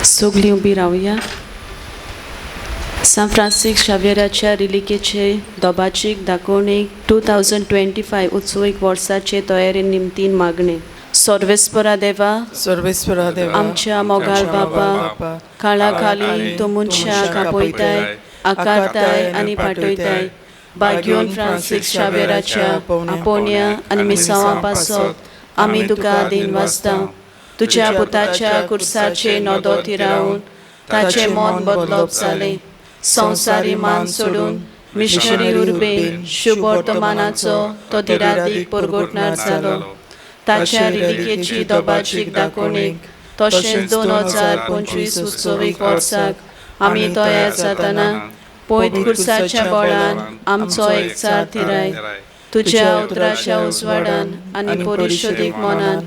सगलीं उबी रावया. सांत फ्रांसीस शाव्येराच्या रिलिकेचे दोबाचीक दाखोवणेक 2025 उत्सवीक वर्साचे तयारे निमतीन मागणें. सर्वेस्परा देवा, सर्वेस्परा देवा, आमच्या मोगाळ बापा, काळा खाली तूं मनशाक आपयताय, आकारताय आनी पाठयताय. बाग्योन फ्रांसीस शावेराच्या आपोवण्या आनी मिसांवां पासत आमी तुका दिनवासता. तुज्या पुताच्या कुर्साचे नदो थिरावन ताचें मन बदलप जालें. संवसारी मान सोडून मिशनरी उर्बेन शुभवर्तमानाचो तो दिरादीक परगटणार जालो. ताच्या रिलिकेची दोबाचीक दाखोवणेक तशेंच 2025 उत्सवीक वर्साक आमी तयार जातना पयत कुर्साच्या बळान आमचो एकचार थिराय. तुज्या उतराच्या उजवाडान आनी परिशोदीक मनान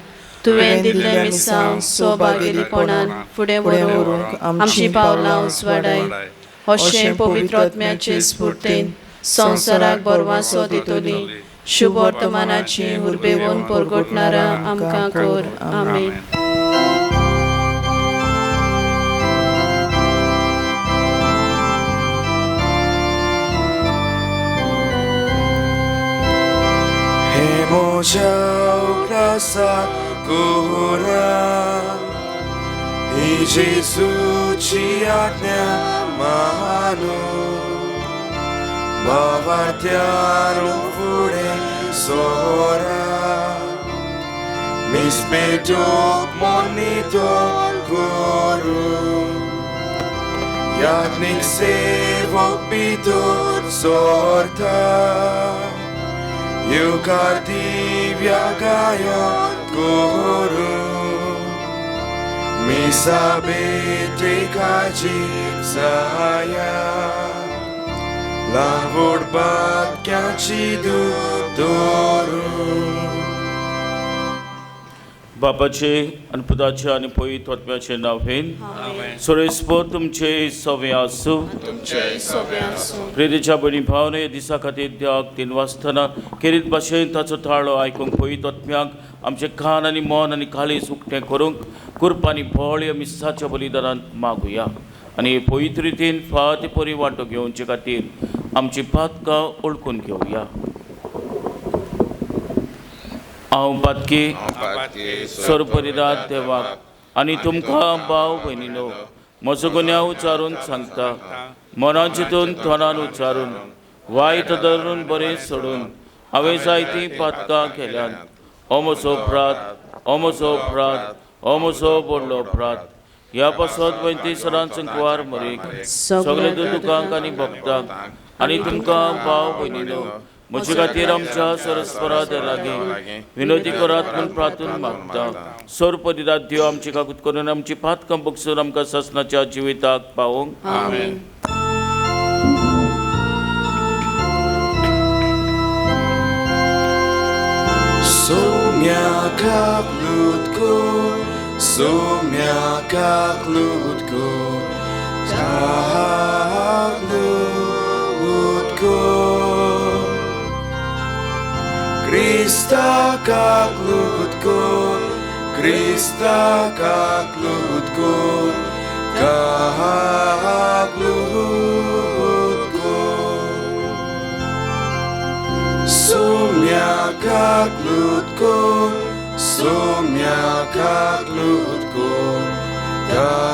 तुवें दिल्लें मिसांव सौभागेलीपणान फुडें व्हरूंक आमची पावलां उजवाडाय. अशें पवित्र आत्म्याचे स्फूर्तेन संवसाराक बरवासो दितली शुभवर्तमानाची उर्बेवन परगटणारा आमकां कर. आमेन. हे म्हज्या उगडासाक कोरा, ही जेजूची आज्ञा मानू, भावार्थ्यान फुडें सोरा, मिसपेटोक मोनितोल करू, याज्ञिक सेवक भितर सोरता, येवकार दिव्या गायन करू, मिसा भेटेकाची जाया, लावड बाक्याची दूत दवरू. बापाचे आनी पुताचे आनी पवित्र आत्म्याचे नांव घेवन, सर्वेस्पर तुमचे सवे आसूं. प्रेरीच्या भयणी भावने, ह्या दिसा खातीर देवाक दिनवासतना खेरीत भाशेन ताचो ताळो आयकूंक पवित्र आत्म्याक आमचे कान आनी मन आनी काळीज उक्तें करूंक कृपा आनी बळ ह्या मिसाच्या बलिदानांत मागुया आनी पवित्र रितीन फावती परी वांटो घेवचे खातीर आमची पातकां ओळखून घेवया. हांव पातकी सरपरिदात देवाक आनी तुमकां भाव भयणीनो म्हजो गुन्यांव उच्चारून सांगता. मनान चिंतून, तोंडान उच्चारून, वायट धरून, बरें सोडून हांवें जायतीं पातकां केल्यांत. हो म्हजो अपराध, हो म्हजो अपराध, हो म्हजो व्हडलो अपराध. ह्या पासत वैती सदांच संकवार मरीक, सगळे दुकांक आनी भक्तांक आनी तुमकां भाव भयणीनो म्हजे खातीर आमच्या सरस्परा लागीं विनोदी करात म्हूण प्रार्थून मागता. सोर परिदात देव आमची काकूत करून आमची पातकां बगसून आमकां ससनाच्या जिविताक पावोवंक. आमेन. Soumya kaklutko, Soumya kaklutko, kaklutko. Krista kaklutko, Krista kaklutko, kaklutko. Soumya kaklutko, Soumya kaklutko, kaklutko.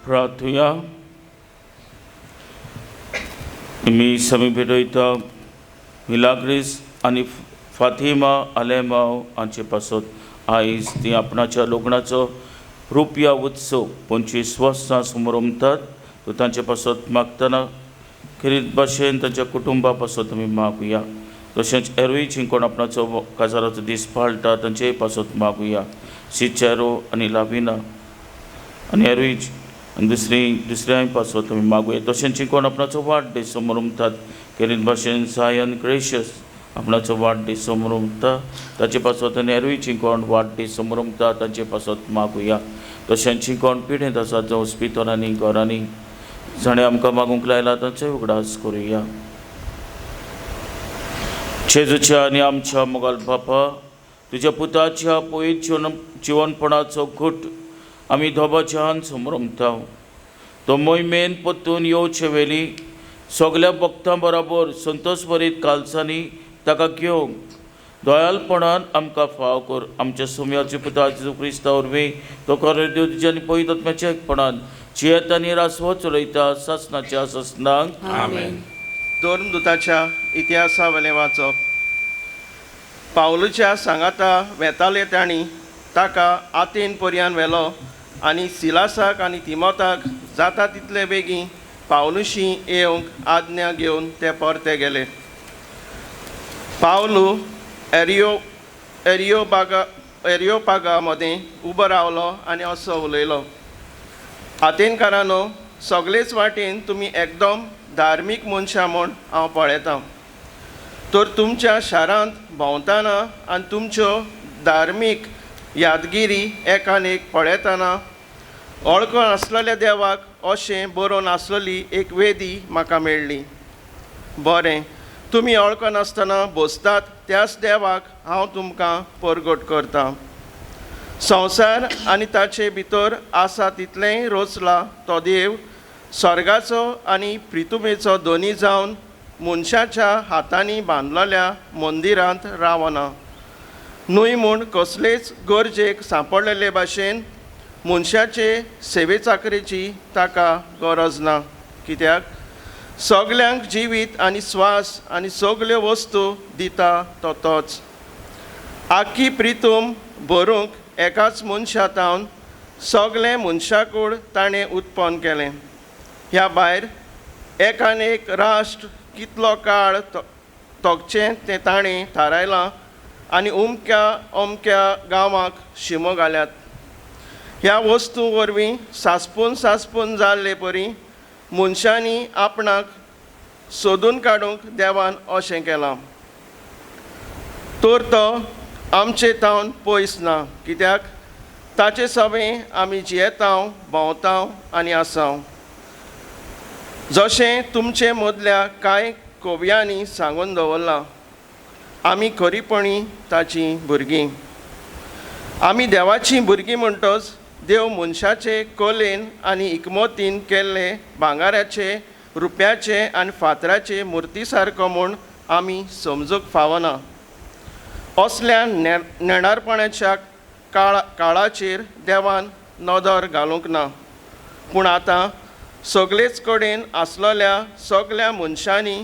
प्रार्थुया. मी समी भेटयता मिलाग्रीस आनी फातिमा आलेमाव हांचे पासत. आयज ती आपणाच्या लग्नाचो रुपया उत्सव 25 वर्सां समरमतात. तो तांचे पासत मागतना खेरीत भाशेन तांच्या कुटुंबा पासत आमी मागुया. तशेंच एरवीय जी कोण आपणाचो काजाराचो दीस पाळटा तांचेय पासत मागुया. सिचेरो आनी लाविना आनी एरवीज आनी दुसऱ्याय पासत आमी मागुया. तशेंच जी कोण आपणाचो वाडदीस समरमतात, खेरीत भाशेन सायन ग्रेशियस आपणाचो वाडदीस समरमता ताचे पासत आनी एरवीय जी कोण वाडदीस समरमता तांचे पासत मागुया. तशेंच जी कोण पिडेंत आसात, जावं हॉस्पिटलांनी, घरांनी, जाणें आमकां मागूंक लायला तांचोय उगडास करुया. जेजूच्या आनी आमच्या मोगाल बापा, तुज्या पुताच्या पवित्र जिवनपणाचो घट आमी धोबाच्यान समरमता. तो मोहिमेन परतून येवचे वेली सगल्या भक्तां बराबर संतोष भरीत कालसांनी ताका घेवंक दयालपणान आमकां फाव कर. आमच्या सुम्याच्या पुता जेजू क्रिस्ता वरवीं तो खरो देव तुज्या आनी पवित्र आत्म्याच्या एकपणान जियेता आनी रासवो चलयता सासनाच्या सासनाक. आमेन. धर्मदूताच्या इतिहासा वेलें वाचप. पावलूच्या सांगाता वेताले तांणी ताका आतेन पर्यान व्हेलो आनी सिलासाक आनी तिमोताक जाता तितले बेगीन पावलुशी येवंक आज्ञा घेवन ते परते गेले. पावलू एरियोपागा मदें उबो रावलो आनी असो उलयलो, आतेनकारांनो, सगळेच वाटेन तुमी एकदम धार्मीक मनशां म्हूण हांव पळयतां. तर तुमच्या शारांत भोंवतना आनी तुमच्यो धार्मीक यादगिरी एकान एक पळयतना वळखून आसलेल्या देवाक अशें बरोवन आसलेली एक वेदी म्हाका मेळ्ळी. बरें, तुमी वळखनासतना बसतात त्याच देवाक हांव तुमकां परगट करतां. संवसार आनी ताचे भितर आसा तितलेंय रचला तो देव स्वर्गाचो आनी प्रितुमेचो दोनी जावन मनशाच्या हातांनी बांदलेल्या मंदिरांत रावना न्हय म्हूण कसलेच गरजेक सांपडलेले भाशेन मनशाचे सेवे चाकरेची ताका गरज ना. कित्याक सगल्यांक जिवीत आनी स्वास आनी सगल्यो वस्तू दिता तो तोच. आखी प्रितूम भरूंक एकाच मनशा तावन सगलें मनशाकूड ताणें उत्पन्न केलें. ह्या भायर एकान एक राष्ट्र कितलो काळ तोगचें तें ताणें थारायलां आनी उमक्या अमक्या गांवाक शिमो घाल्यात. ह्या वस्तू वरवीं सासपून सासपून जाल्ले परी मनशांनी आपणाक सोदून काडूंक देवान अशें केलां. तर तो आमचे तावन पयस ना, कित्याक ताचे सवें आमी जियेतांव, भोंवतांव आनी आसाव. जशें तुमचे मदल्या कांय कवयांनी सांगून दवरलां, आमी खरीपणी ताचीं भुरगीं. आमी देवाचीं भुरगीं म्हणटच देव मनशाचे कलेन आनी इकमतीन केल्ले भांगाराचे, रुप्याचे आनी फातराचे मुर्ती सारको म्हूण आमी समजूंक फावना. असल्या नेणारपणाच्या काळाचेर देवान नदर घालूंक ना, पूण आतां सगळेच कडेन आसलेल्या सगल्या मनशांनी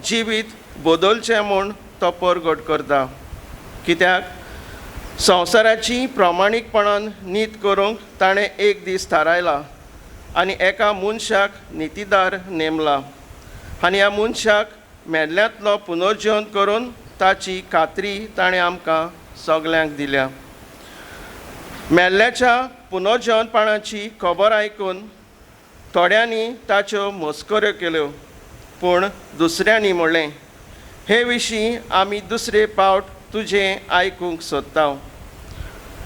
जिवीत बदलचें म्हूण तो परगट करता. कित्याक संवसाराची प्रामाणीकपणान नीत करूंक ताणें एक दीस थारायला आनी एका मनशाक नितीदार नेमला आनी ह्या मनशाक मेल्ल्यांतलो पुनर्जीवन करून ताची खात्री ताणें आमकां सगल्यांक दिल्या. मेल्ल्याच्या पुनर्जीवनपणाची खबर आयकून थोड्यांनी ताच्यो मस्कऱ्यो केल्यो, पूण दुसऱ्यांनी म्हणलें, हे विशीं आमी दुसरे पावट तुजें आयकूंक सोदता.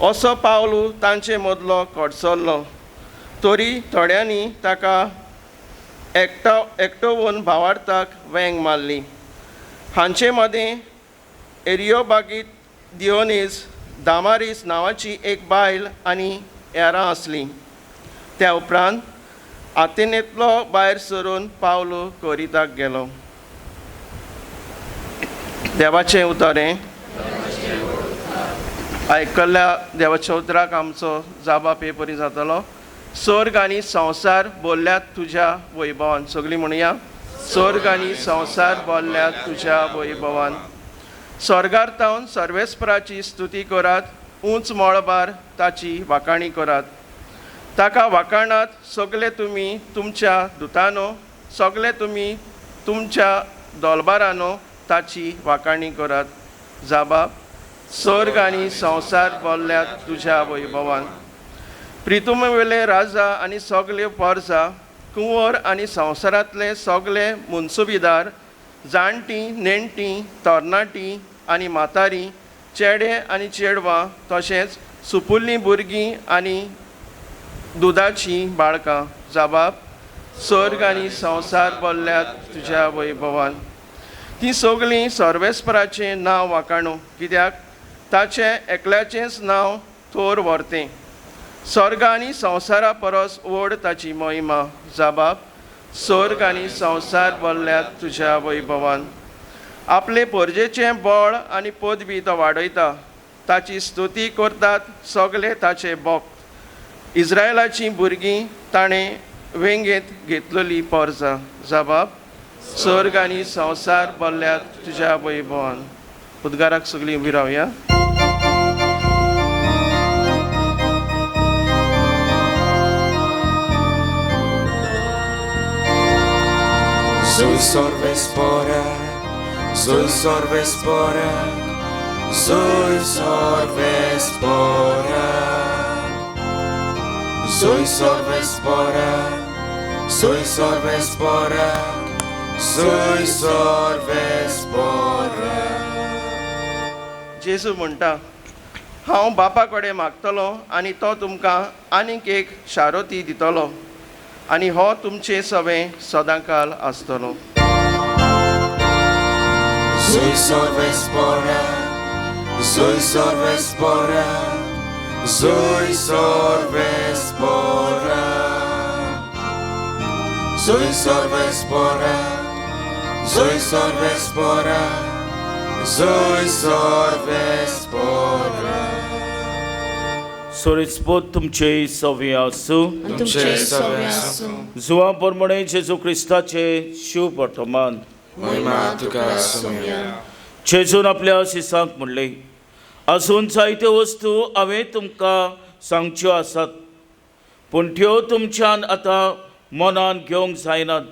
असो पावलू तांचे मदलो कडसरलो, तरी थोड्यांनी ताका एकटोवन भावार्थाक वेंग मारली. हांचे मदें एरियोबागीत दियोनीस दामारीस नांवाची एक बायल आनी हेरां आसलीं. त्या उपरांत आतेनेंतलो भायर सरून पावलू कोरिताक गेलो. देवाचें उतर हें. आयकल्ल्या देवाच्या उतराक आमचो जाबाप हे परी जातलो. स्वर्ग आनी संवसार बोल्ल्यात तुज्या वैभवान. सगळीं म्हणया, स्वर्ग आनी संवसार बोल्ल्यात तुज्या वैभवान. स्वर्गार तावन सर्वेस्पराची स्तुती करात, उंच मळबार ताची वाखाणी करात. ताका वाखाणात सगळे तुमी तुमच्या दुतानो, सगळे तुमी तुमच्या दोलबारानो ताची वाखाणी करात. जाबाब, स्वर्ग आनी संवसार बोल्ल्यात तुज्या वैभवान. प्रितुमेवेले राजा आनी सगळे परजा, कुंवर आनी संवसारांतले सगळे मुनसुबीदार, जाणटीं, नेणटीं, तरणाटीं आनी म्हातारीं, चेडे आनी चेडवां, तशेंच सुपुल्लीं भुरगीं आनी दुदाचीं बाळकां. जाबाब, स्वर्ग आनी संवसार बोल्ल्यात तुज्या वैभवान. तीं सगळीं सर्वेस्पराचें नांव वाखाणू, कित्याक ताचें एकल्याचेंच नांव थोर व्हरतें. स्वर्ग आनी संवसारा परस व्हड ताची महिमा. जाबाब, स्वर्ग आनी संवसार भरल्यात तुज्या वैभवान. आपले परजेचें बळ आनी पदवी तो वाडयता. ताची स्तुती करतात सगळे ताचे भक्त. इस्रायलाचीं भुरगीं ताणें वेंगेंत घेतलेली पोरजां. जाबाब, स्वर्ग आनी संवसार भरल्यात तुज्या वैभवान. उद्गाराक सगळीं उबी रावया. Zoe sorvespora, Zoe sorvespora, Zoe sorvespora. Zoe sorvespora, Zoe sorvespora, Zoe sorvespora. जेजू म्हणटा, हांव बापा कडेन मागतलो आनी तो तुमकां आनीक एक शारोती दितलो आनी हो तुमचे सवें सदांकाल आसतलो. Zoe sorvespora, Zoe sorvespora, Zoe sorvespora. Zoe sorvespora, Zoe sorvespora, Zoe sorvespora. सोरेस्पोत तुमचे सवे आसूं. तुमचे सवे आसूं. जुवा प्रमाणे जेजू क्रिस्ताचे शुभ वर्तमान. महिमा तुका सोम्या. जेजून आपल्या शिसांक म्हणलें, अजून जायत्यो वस्तू हांवें तुमकां सांगच्यो आसात, पूण त्यो तुमच्यान आतां मनान घेवंक जायनात.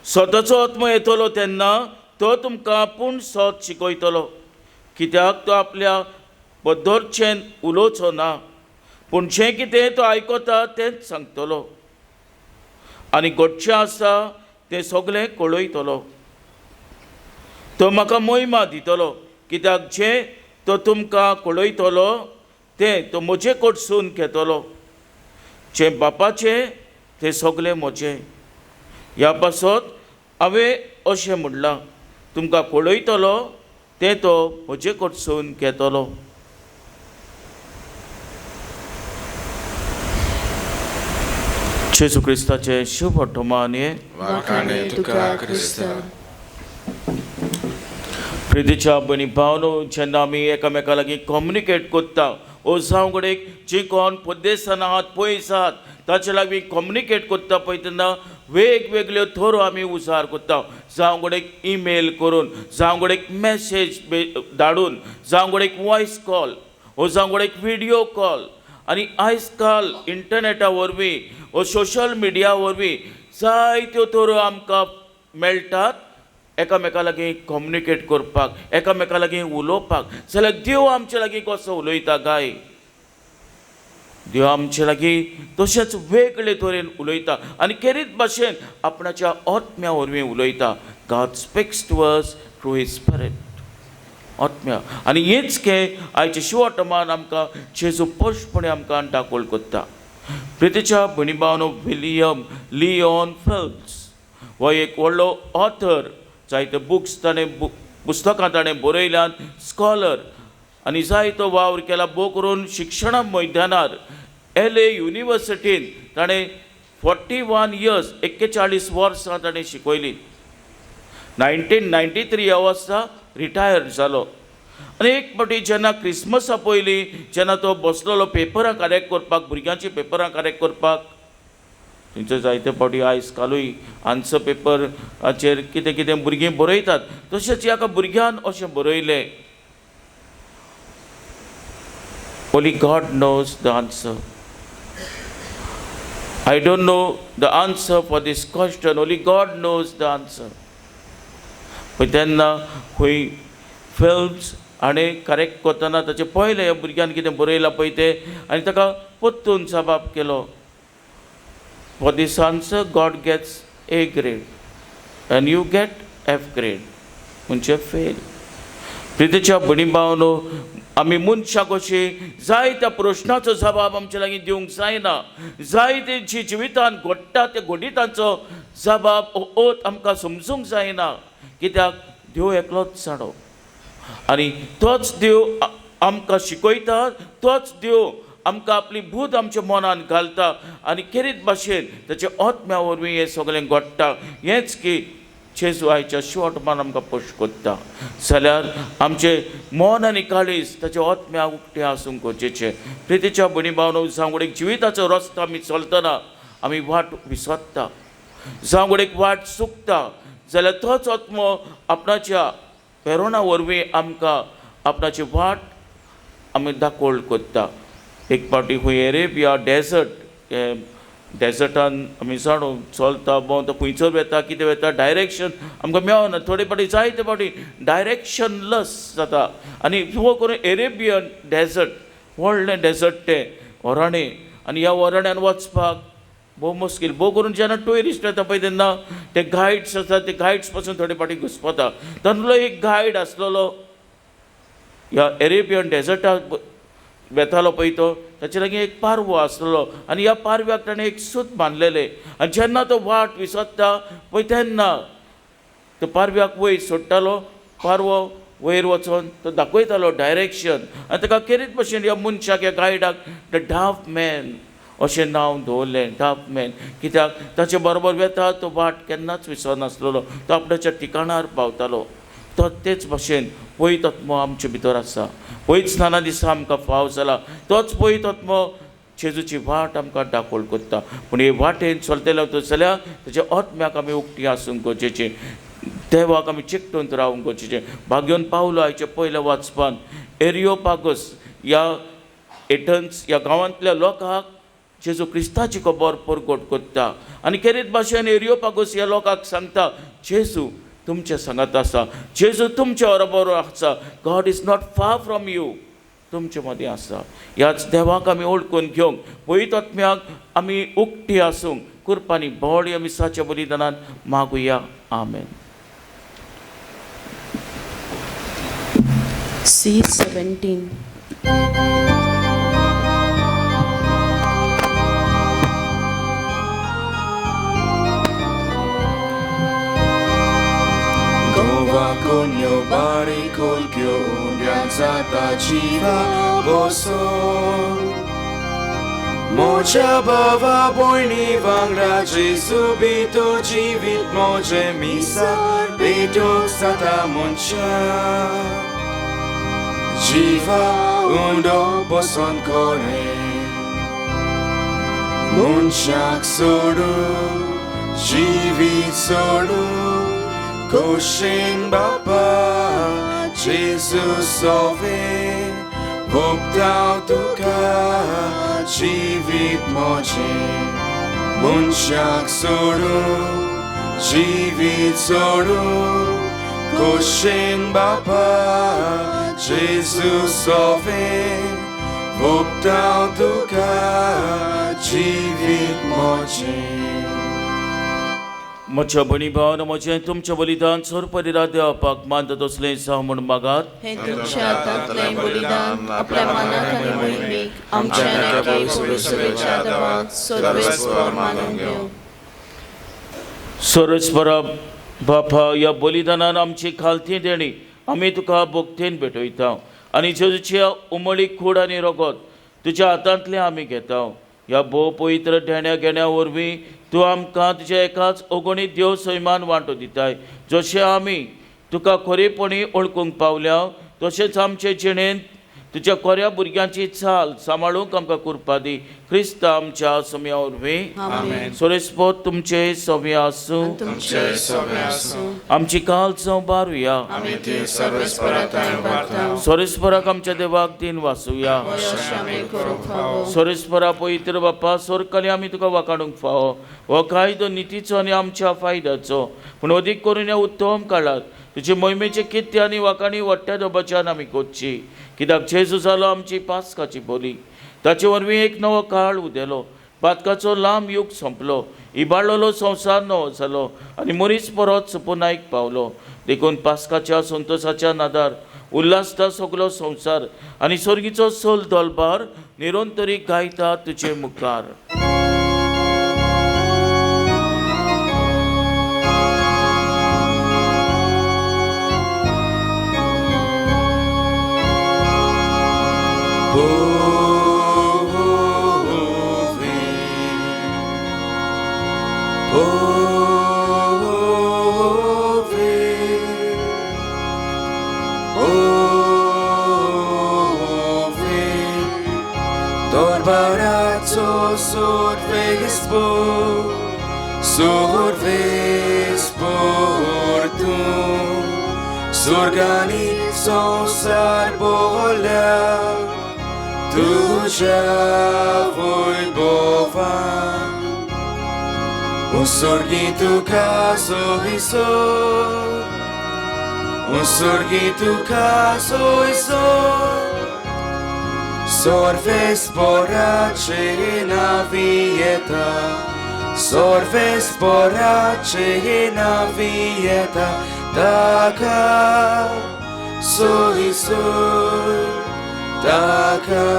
स्वताचो आत्मो येतलो तेन्ना तो तुमकां पूण सत शिकयतलो, कित्याक तो आपल्या बद्दलचें उलोवचो ना, पूण जें कितें तो आयकता तेंच सांगतलो आनी घडचें आसा तें सगळें कळयतलो. तो म्हाका मोहिमा दितलो, कित्याक जें तो तुमकां कळयतलो तें तो म्हजे कडसून घेतलो. जें बापाचें तें सगळें म्हजें. ह्या पासत हांवें अशें म्हणलां, तुमकां कळयतलो तें तो म्हजे कडसून घेतलो. जेजू क्रिस्ताचें शुभ वर्तमान. प्रितीच्या भयणी भावनो, जेन्ना आमी एकामेका लागीं कम्युनिकेट करता, ओ जावं कडेन जी कोण परदेसान आहात, पयस आहात, ताचे लागीं कम्युनिकेट करता पळय तेन्ना वेगवेगळ्यो थरो आमी उजार करता. जावं कडेन ईमेल करून, जावं कडेन मॅसेज धाडून, जावं कडेन वॉयस कॉल, ओ जावं कडेन व्हिडियो कॉल. आनी आयज काल इंटरनेटा वरवीं ओ सोशल मिडिया वरवीं जायत्यो थरो आमकां मेळटात एकामेका लागीं कम्युनिकेट करपाक, एकामेका लागीं उलोवपाक. जाल्यार देव आमचे लागीं कसो उलयता काय? देव आमचे लागीं तशेंच वेगळे तरेन उलयता आनी खेरीत भाशेन आपणाच्या आत्म्या वरवीं उलयता. God speaks to us through his spirit, आत्म्या. आनी हेच के आयचे शिवटमान आमकां जेजू स्पश्टपणे आमकां दाखोवल करता. प्रितीच्या भयणी भावनो, विलियम लियोन फेल्प्स हो एक व्हडलो ऑथर, जायते बुक्स ताणें पुस्तकां ताणें बरयल्यान, स्कॉलर, आनी जायतो वावर केला भोव करून शिक्षणा मैदानार. एल ए युनिवर्सिटीन ताणें 41 इयर्स 41 वर्सां ताणें शिकयलीं. 1993 ह्या वर्सा रिटायर्ड जालो. आनी एक फावटी जेन्ना क्रिसमसा पयलीं जेन्ना तो बसलेलो पेपरां करेक्ट करपाक, भुरग्यांचीं पेपरां करेक्ट करपाक, थंयसर जायते फावटी आयज कालूय आन्सर पेपराचेर कितें कितें भुरगीं बरयतात, तशेंच एका भुरग्यान अशें बरयलें, Only God knows the answer. I don't know the answer for this question. Only God knows the answer. पण तेन्ना खंय फिल्म्स आनी करेक्ट करतना ताचें पळयलें ह्या भुरग्यान कितें बरयलां पळय तें, आनी ताका परतून जबाब केलो, For this answer God gets A grade and you get F grade, म्हणजे फेल. प्रितीच्या भयणी भावनो, आमी मनशां कशीं जायत्या प्रश्नाचो जबाब आमचे लागीं दिवंक जायना. जायते जी जिवितान घडटा त्या घडितांचो जबाब ओत आमकां समजूंक जायना, कित्याक देव एकलोच जाणो. आनी तोच देव आमकां शिकयता, तोच देव आमकां आपली भूत आमच्या मनान घालता आनी खेरीत भाशेन ताच्या आत्म्या वरवीं हें सगळें घडटा. हेंच की जेजू आयच्या शॉर्ट मान आमकां पोश कोत्ता जाल्यार आमचें मन आनी काळीज ताच्या आत्म्या उक्तें आसूंक गरजेचें. प्रितीच्या भयणी भावनो, जावं एक जिविताचो रस्तो आमी चलतना आमी वाट विसरता, जावं एक वाट चुकता जाल्यार तोच आत्मो आपणाच्या प्रेरणा वरवीं आमकां आपणाची वाट आमी दाखोवल कोत्ता. एक फावटी खंय एरेबिया डेजर्ट, डेजर्टान आमी जाणू चलता भोंवता, खंयसर वेता कितें वेता डायरेक्शन आमकां मेळना. थोडे फावटी जायते फावटी डायरेक्शनलस जाता आनी हो करून एरेबियन डेजर्ट व्हडलें डेजर्ट तें वराणें आनी ह्या वराण्यान वचपाक भोव मुश्कील. भोव करून जेन्ना ट्युरिस्ट येता पळय तेन्ना ते गायड्स आसता, ते गायड्स पासून थोडे फावटी घुस्पता. तातूंतलो एक गायड आसलेलो ह्या एरेबियन डेजर्टाक वेतालो पळय तो, ताचे लागीं एक पारवो आसलेलो आनी ह्या पारव्याक ताणें एक सूत बांदलेलें आनी जेन्ना तो वाट विसरता पळय तेन्ना तो पारव्याक वयर सोडटालो, पारवो वयर वचोन तो दाखयतालो डायरेक्शन आनी ताका खेरीत भशेन ह्या मनशाक ह्या गायडाक the डाफ मॅन अशें नांव दवरलें. डाफ मॅन कित्याक ताचे बरोबर वेता तो वाट केन्नाच विसरनासलेलो, तो आपल्याच्या ठिकाणार पावतालो. तो तेच भाशेन पयत आत्मो आमचे भितर आसा, पयत स्नाना दिसा आमकां फाव जाला, तोच पयत आत्मो जेजूची वाट आमकां दाखोवल कोत्ता. पूण हे वाटेन चलतले जाल्यार ताच्या आत्म्याक आमी उक्ती आसूंक गरजेचें, देवाक आमी चिकटून रावंक गरजेचें. भाग्योन पावलो आयच्या पयल्या वाचपान एरियोपागस ह्या एथन्स ह्या गांवांतल्या लोकांक जेजू क्रिस्ताची खबर परगट कोत्ता आनी खेरीत भाशेन एरियोपागस ह्या लोकांक सांगता जेजू तुमच्या सांगात आसा, जेजू तुमच्या बरोबर आसा, God is not far from you, तुमचे मदीं आसा. ह्याच देवाक आमी वळखून घेवंक पयत आत्म्याक आमी उक्ती आसूंक कुरपानी बोड मिसाच्या बलिदानान मागुया. आमेन. C17. Con bari colchio undianzata jiva boso Moja bava bojni vangra Jesu bito jivit moje misa beto sata moncha Jiva undo boson kore Monchak sodu jivit sodu Koshin Baba, Jesus sauvé, Voptau tuka, jivit moje, Munchak sodu, jivit sodu, Koshin Baba, Jesus sauvé, Voptau tuka, jivit moje. म्हज्या भयणी भावांनो, म्हजें तुमचें बलिदान सोरपरिरा देवापाक मानता तसलें जावं म्हूण मागात. हें तुमच्या हातांतलें बलिदान आपल्या मनाक आनी मोहिमेक आमच्या आनी पवित्र देवाक सर्वेस्पर मानून घेवं. सर्वेस्परा बापा, ह्या बलिदानान आमची खालती देणी आमी तुका भक्तीन भेटयता आनी जेजूच्या उमळी कूड आनी रगत तुज्या हातांतलें आमी घेता. ह्या भोव पवित्र देण्या घेण्या वरवीं तूं आमकां तुज्या एकाच अगणीत देव सैमान वांटो दिताय. जशें आमी तुका खरेपणी वळखूंक पावल्या तशेंच आमचे जिणेंत तुज्या खऱ्या भुरग्यांची चाल सांबाळूंक आमकां कृपा दी. क्रिस्त आमच्या सम्या वरवीं. सोरेस्पोत तुमचे सव्या आसूं, आमची काल जावं बारुया. सोरेस्पराक आमच्या देवाक दिन वाचुया. सोरेस्परा पवित्र बापा, सोरकाली आमी तुका वाकाडूंक फावो हो कायदो नितीचो आनी आमच्या फायद्याचो, पूण अदीक करून ह्या उत्तम काळांत तुजे मोहिमेचे कित्य आनी वाकाणी वाडट्या दबाच्यान आमी कोच्ची. कित्याक जेजू जालो आमची पास्काची बोली, ताचे वरवीं एक नवो काळ उदेलो, पातकाचो लांब युग सोंपलो, इबाडलेलो संवसार नवो जालो आनी मनीस परत सुपुनायक पावलो. देखून पास्काच्या संतोशाच्या नादार उल्हासता सगलो संवसार आनी सर्गीचो सोल दलबार निरंतरी गायता तुजे मुखार. Pove, Pove, Pove, Dorbarato sorvespo, sorvespo tu, sorgani sonsar bola, तुझ्या वैभवान उस्वर्गी तुका सोयसो, उस्वर्गी तुका सोयसो, सर्वेस्पराचे नांवी येता, सर्वेस्पराचे नांवी येता, ताका सोयसो, ताका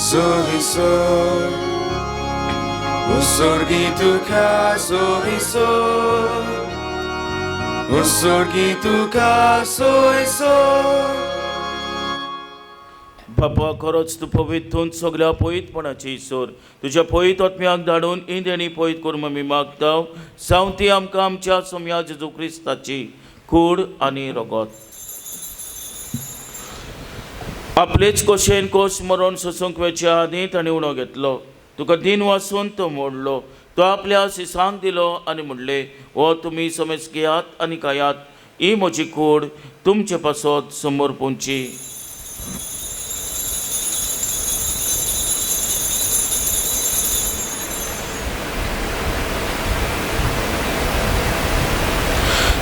सोयसो, उस्वर्गी तुका सोयसो, उस्वर्गी तुका सोयसो. बापा खरोच तूं पवित्र सगळ्या पवित्रपणाची ईश्वर, तुज्या पवित्र आत्म्याक धाडून ही देणी पवित्र करूंक आमी मागता, जावं ती आमकां आमच्या सोम्या जेजू क्रिस्ताची कूड आनी रगत. आपलेच कोशेन कोश मरण सोसूंक वेच्या आदीं ताणें उणो घेतलो, तुका दिन वासून तो मोडलो, तो आपल्या शिसांक दिलो आनी म्हणलें, हो तुमी समेज घेयात आनी खायात, ही म्हजी कूड तुमचे पासत समर्पूंची.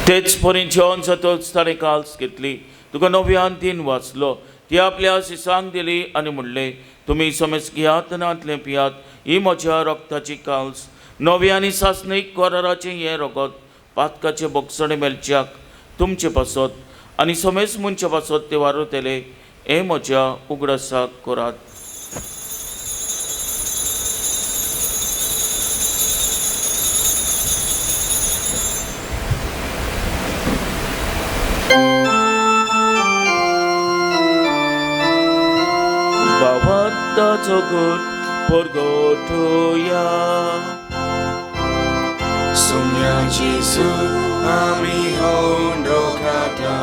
तेच परी जेवण जातच ताणें काल्स घेतली, तुका नव्यान दिन वाचलो, ती आपल्या शिसांक दिली आनी म्हणलें, तुमी समेज घेयात आनी हांतलें पियात, ही म्हज्या रक्ताची काल्स, नवी आनी सासणीक कराराचें हें रगत पातकाचें बोगसणें मेळच्याक तुमचे पासत आनी समेज मनच्या पासत तें वारवतले, हें म्हज्या उगडासाक करात. बाबाचो गुण परगटोया. सोम्या जेजू आमी होंडो खाता,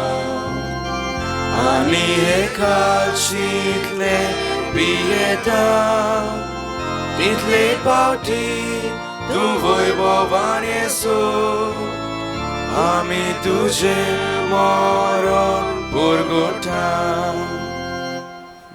आनी हे कालशींतले पियेता, तितले पावटी तूं वैभवान येसो, आमी तुजें मरण परगटा.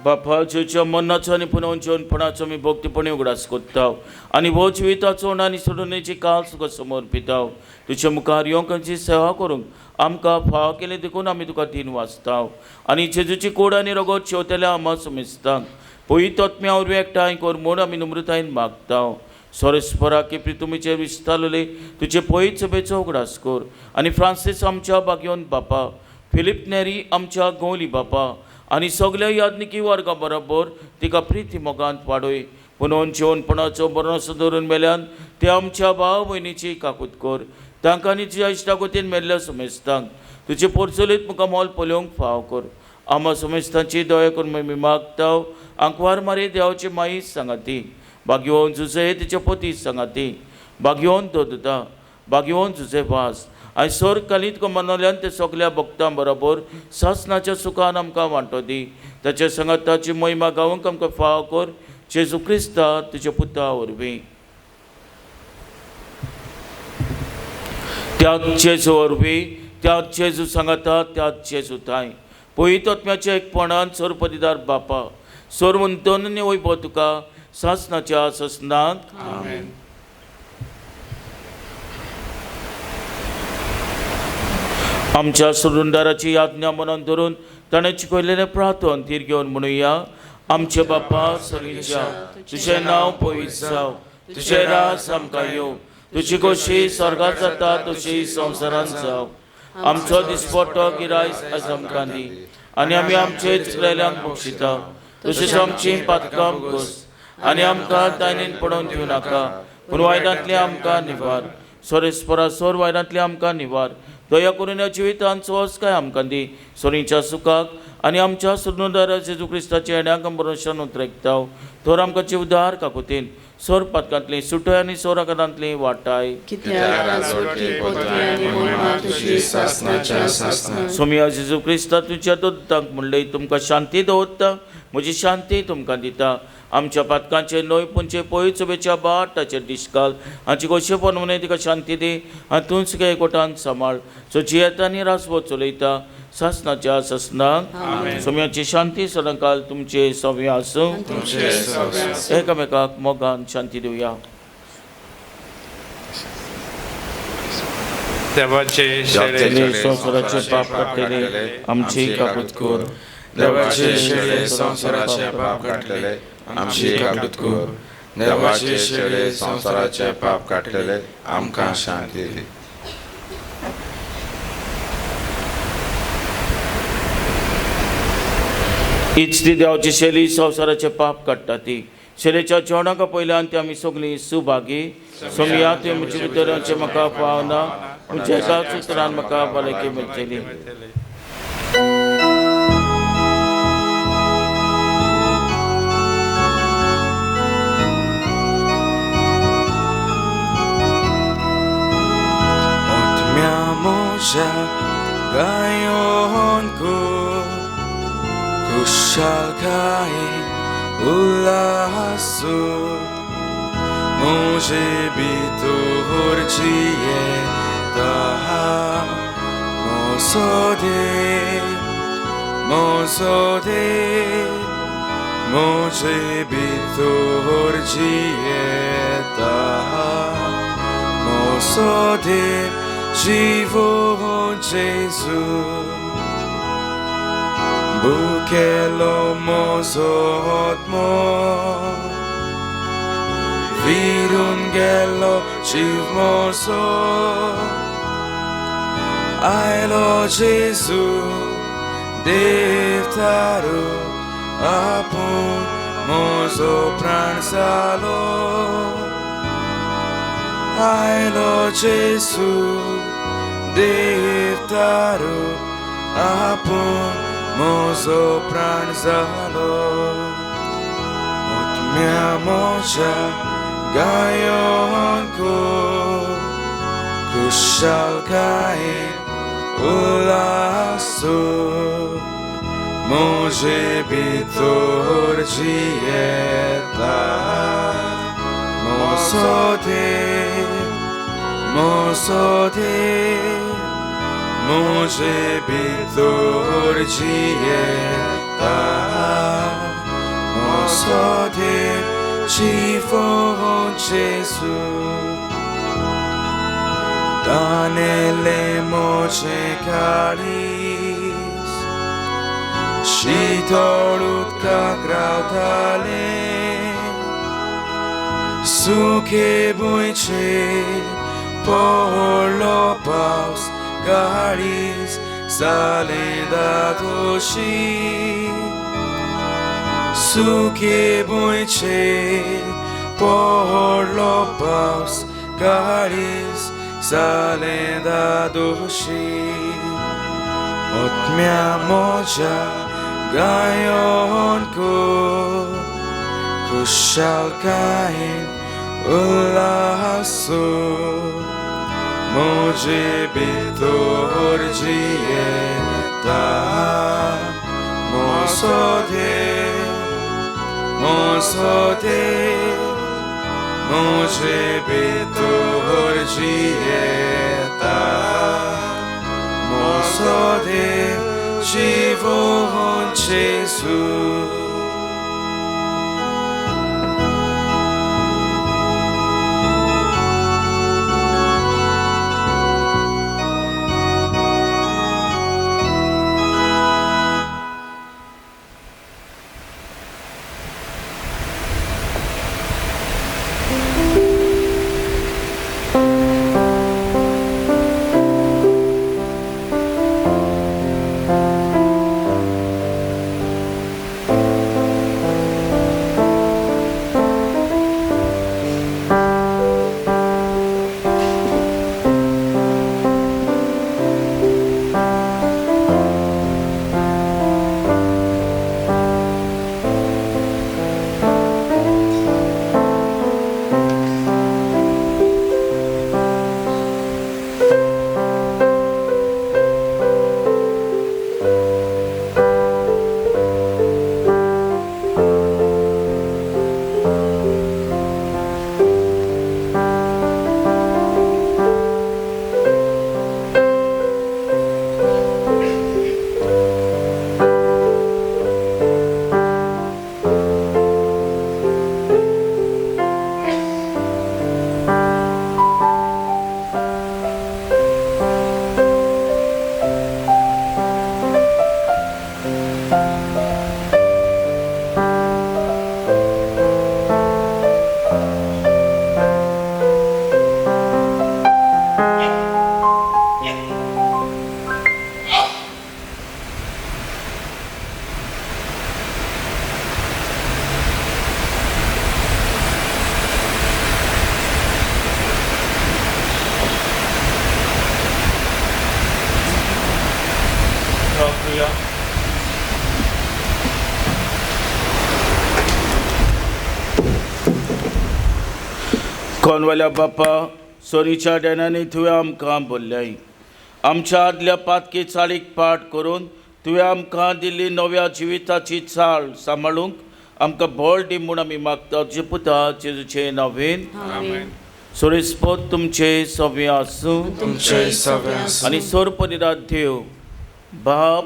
बापा जेच्या मरणाचो आनी पुनोवन जेवणपणाचो आमी भक्तीपणी उगडास कोत्ता आनी हो जिविताचो आनी सोडणेची काल तुका समर्पिता, तुज्या मुखार येवंक सेवा करूंक आमकां फाव केली देखून आमी तुका दिन वाचता आनी जेजूची कोड आनी रगत शेवतल्या आमा समेजतांक पवित्र आत्म्या वरवीं एकठांय कर म्हूण आमी नम्रतायेन मागता. सोरेस्परा की प्रितुमीचेर विस्तारले तुजे पवित्र सभेचो उगडास कर आनी फ्रांसीस आमच्या बागयोन बापा, फिलीप नेरी आमच्या गोवली बापा आनी सगल्या याज्ञिकी वर्गा बरोबर तिका प्रिती मोगांत वाडय. पुनोवन जेवणपणाचो बरोसो धरून मेल्यान ते आमच्या भाव भयणीची काकूत कर, तांकां आनी तुज्या इश्टागतीन मेल्ल्या समेस्तांक तुजे पोरचलीत मुखार मोल पळोवंक फाव कर. आमा समेस्तांची दया करून आमी मागता. आंकवार मारी देवाची माई सांगाती, बागयोवन जुजे तिचे पती सांगाती, बागयोवन दोदता, बागयोवन जुजे वास आनी सोर कालीत तुका मनोल्यान ते सगल्या भक्तां बरोबर सासणाच्या सुखान आमकां वांटो दी. ताच्या सांगाताची महिमा गावंक आमकां फाव कर, जेजू क्रिस्ता तुज्या पुता वरवीं. त्याच जेजू वरवीं, त्याच जेजू सांगाता, त्याच जेजू थांय पवित्र आत्म्याच्या एकपणान सर्वपदिदार बापा सर्वंतन वैभव तुका सासणाच्या सासणाक. आमेन. आमच्या सुरुंदाराची याज्ञा मनान धरून ताणें शिकयलेलें प्रार्थन धीर घेवन म्हणुया. आमचे बापा सर्गेच्या, तुजें नांव पवित्र जावं, तुजें राज आमकां येवं, तुजी खोशी स्वर्गांत जाता तशी संवसारांत जावं. आमचो दिसपट्टो गिरायस आयज आमकां दी आनी आमी आमचे चुकलेल्यांक बक्षिता तशीच आमची पातकां घोस आनी आमकां तायनेन पडोवन दिवं नाका, पूण वायटांतलें आमकां निवार. सोरेस्परा सोर वायटांतलें आमकां निवार, दया करून ह्या जिवितान सुवास काय आमकां दी सोरीच्या सुखाक आनी आमच्या सुर्णुदारा जेजू क्रिस्ताच्या येण्याक बरोशन उतरेकता थोर आमकां जिवदार काकुतीन सोर पातकांतली सुटय आनी सोराकारांतली वाटाय. कित्याक राजवटी पदवी आनी महिमा तुजी सासणाच्या सासणाक. सोमया जेजू क्रिस्ता तुज्या दोतांक म्हणलें तुमकां शांती दवरता म्हजी शांती तुमकां दिता. आमच्या पातकांचे न्हय पुणचे पळय चोबेच्या बाट ताचेर दिशकाल हांची गोशेपण म्हणून तिका शांती दी आनी तूंच एकवटान सांबाळ सो जियेता आनी रासवत चलयता सासणाच्या सासणाक. सोम्याची शांती सदांकाल तुमचे सव्य आसूं. एकामेकाक मोगान शांती दिवया. देवाचे शेळे संवसाराचे पाप काडटले आमची काकूत कर. देवाचे शेळे संवसाराचे पाप काडटले आमची काकूत कर. देवाचे शेळे संवसाराचे पाप काडटले आमकां शांती दी. हीच ती देवाची शैली संवसाराचे पाप काडटा ती शैलेच्या जेवणाका पयल्यान ती आमी सगळीं सुभागी. सोमया तुवें म्हजे भितर म्हाका पावना तुमच्या एकाच उतरान म्हाका भलायकी मेळटली. मोज्या गायोन को खुशालकायेन उल्हासो म्हजे भितर जियेता म्हजो देव म्हजो देव म्हजे भितर जियेता म्हजो देव जीवन जेजू. बुकेलो म्हजो आत्मो विरून गेलो जीव म्हजो आयलो जेजू देव तारो आपूण म्हजो प्राण जालो. आयलो जेजू देव तारो आपूण म्हजो प्राण जालो. आत्म्या म्हज्या गायोन को खुशालकायेन उल्हासो म्हजे भितर जियेता म्हजो देव म्हजो देव म्हजे भितर जियेता म्हजो देव जीवन जेजू. तानेले म्हजें काळीज शितळ उदकाक रावतालें सुके भुंयचेर पडलो पावस काळीज जालें दादोशी. सुके भुंयचेर पडलो पावस काळीज जालें दादोशी. आत्म्या म्हज्या गायोन को खुशालकायेन उल्हासो म्हजे भितर जियेता म्हजो देव म्हजो देव म्हजे भितर जियेता म्हजो देव जीवन जेजू. दुखोनवाल्या बापा, सोरीच्या डेनांनी तुवें आमकां बोल्ल्याय. आमच्या आदल्या पातकी चाळीक पाठ करून तुवें आमकां दिल्ली नव्या जिविताची चाळ सांबाळूंक आमकां बळ दी म्हूण आमी मागता जे पुता जेजूचे नांवेन. सोरेस्पोत तुमचे सवे आसूं. तुमचे सवे आसूं. आनी सोरपरिरात देव बाप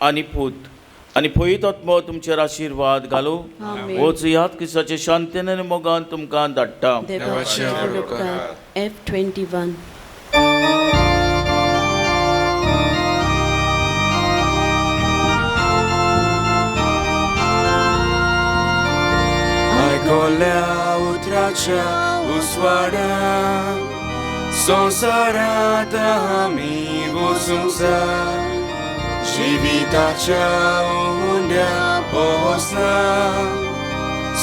आनी पूत आनी पवित्र आत्मो तुमचेर आशिर्वाद घालूं. वच याद क्रिस्ताचे शांतीन आनी मोगान तुमकां धाडटा. देवाचे उपकार. F21. आयकल्या उतराच्या उस्वाडान संवसारांत आमी वचूंक जाय. जिविताच्या उंड्या पोसना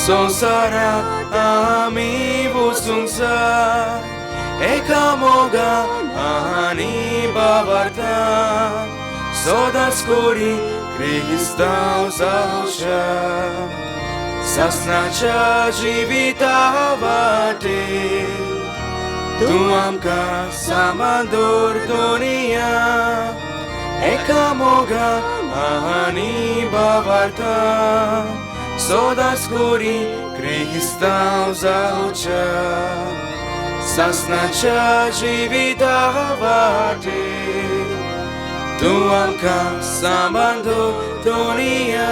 संवसारांत आमी वचूंक जाय. एका मोगान आनी बाबार्थान सदांच करी क्रिस्तांव जावच्या सासनाच्या जिविता वाटेर तूं आमकां सामान दवर दुनिया. एका मोगान आनी बाबार्थान सदांच करी क्रिस्तांव जावच्या सासनाच्या जिविता वाटेर तूं आमकां सामान दवर दुनिया.